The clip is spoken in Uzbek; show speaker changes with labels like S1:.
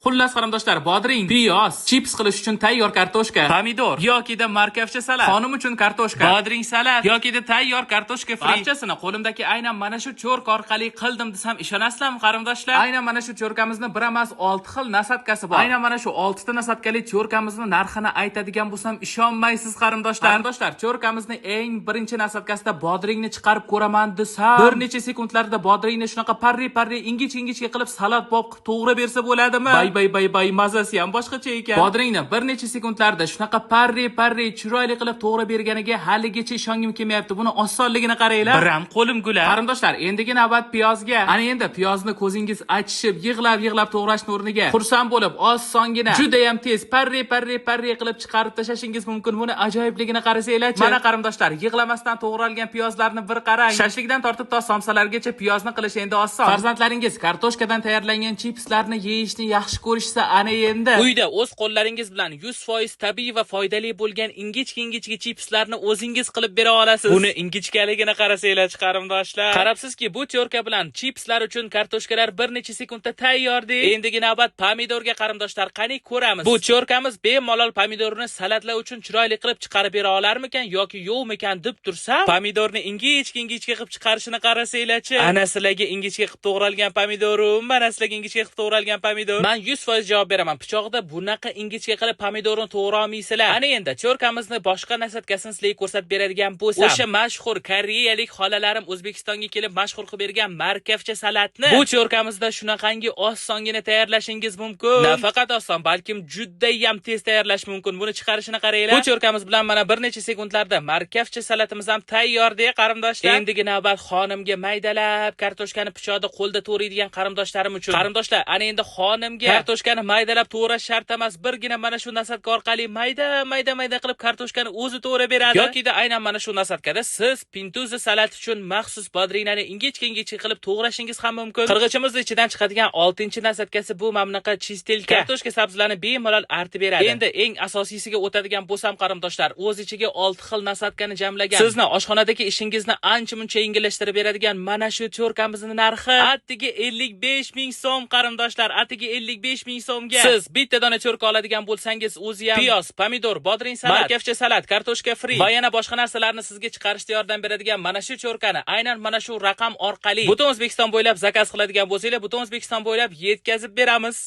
S1: Xullas, qarindoshlar, bodring, piyoz, chips qilish uchun tayyor kartoshka, pomidor yokida markavcha salat, xonim uchun kartoshka, bodring salat yokida tayyor kartoshka fri. Barchasini qo'limdagi aynan mana shu тёрка orqali qildim desam, ishonasizlarmi, qarindoshlar? Aynan mana shu тёрка mizni bir emas, 6 xil насадка si bor. Aynan mana shu 6 ta насадка li тёрка mizni narxini aytadigan bo'lsam, ishonmaysiz, qarindoshlar. Qarindoshlar, тёрка mizni eng birinchi насадка sida bodringni chiqarib ko'raman desam, bir necha sekundlarda bodringni shunaqa parri parri, ingichka ingichka qilib salat bob qilib to'g'rab bersa bo'ladimi? Bay bay bay bay, mazasi ham boshqacha ekan. Bodringni bir necha sekundlarda shunaqa parri parri, chiroyli qilib to'g'rab berganiga haligacha ishongim kelmayapti. Buni osonligini qaranglar. Biram qo'lim gular. Qarindoshlar, endigi navbat piyozga. Ana endi piyozni ko'zingiz achishib, yig'lab yig'lab to'g'rashni o'rniga xursand bo'lib, osongina, juda ham tez parri parri parri qilib chiqarib tashlashingiz mumkin. Buni ajoyibligini qarasanglarchi. Mana, qarindoshlar, yig'lamasdan to'g'ralgan piyozlarni bir qarang. Shashlikdan tortib to somsalargacha piyozni qilish endi oson. Farzandlaringiz kartoshkadan tayyorlangan chipslarni yeyishni yaxshi ko'rishsa, ana endi uyda o'z qo'llaringiz bilan 100% tabiiy va foydali bo'lgan ingichka ingichka chipslarni o'zingiz qilib bera olasiz. Buni ingichkaligini qarasanglar, qarindoshlar. Qarabsizki, bu тёрка bilan chipslar uchun kartoshkalar bir necha sekundda tayyor de. Endigi navbat pomidorga, qarindoshlar, qani ko'ramiz. Bu тёрка miz bemalol pomidorni salatlar uchun chiroyli qilib chiqarib bera olarmikan yoki yo'qmikan deb tursam, pomidorni ingichka ingichka qilib chiqarishini qarasanglarchi. Ana sizlarga ingichka qilib to'g'ralgan pomidorim, mana sizlarga ingichka qilib to'g'ralgan pomidor. Man 100% javob beraman. Pichoqda bunaqa ingichka qilib pomidorni to'g'ra olmaysizlar. Ana endi тёрка mizni boshqa насадка sini sizlarga ko'rsatib beradigan bo'lsam, o'sha mashhur koreyalik xolalarim O'zbekistonga kelib mashhur qilib bergan markavcha salatni bu тёрка mizda shunaqangi osongina tayyorlashingiz mumkin. Nafaqat oson, balkim judayam tez tayyorlash mumkin. Buni chiqarishini qaranglar. Bu тёрка miz bilan mana bir necha sekundlarda markavcha salatimiz ham tayyor deya, qarindoshlar. Endigi navbat xonimga maydalab kartoshkani pichoqda qo'lda to'g'raydigan qarindoshlarim uchun. Qarindoshlar, ana endi xonimga kartoshkani maydalab to'g'rash shart emas. Birgina mana shu насадка orqali mayda mayda mayda qilib kartoshkani o'zi to'g'rab beradi. Yokida aynan mana shu насадка da siz pintuza salat uchun maxsus bodringlarni ingichka ingichka qilib to'g'rashingiz ham mumkin. Qirg'ichimiz ichidan chiqadigan 6 насадка si bu mana bunaqa чистилка. Kartoshka, sabzilarni bemalol artib beradi. Endi eng asosiysiga o'tadigan bo'lsam, qarindoshlar, o'z ichiga 6 xil насадка ni jamlagan, sizni oshxonadagi ishingizni ancha muncha yengillashtirib beradigan mana shu тёрка mizni narxi atigi 55 ming so'm, qarindoshlar, atigi 55 ming so'mga. Siz bitta dona тёрка oladigan bo'lsangiz, o'zi ham piyoz, pomidor, bodring salat, markavcha salat, kartoshka fri va yana boshqa narsalarni sizga chiqarishda yordam beradigan mana shu тёрка ni aynan mana shu raqam orqali butun O'zbekiston bo'ylab заказ qiladigan bo'lsanglar, butun O'zbekiston bo'ylab yetkazib beramiz.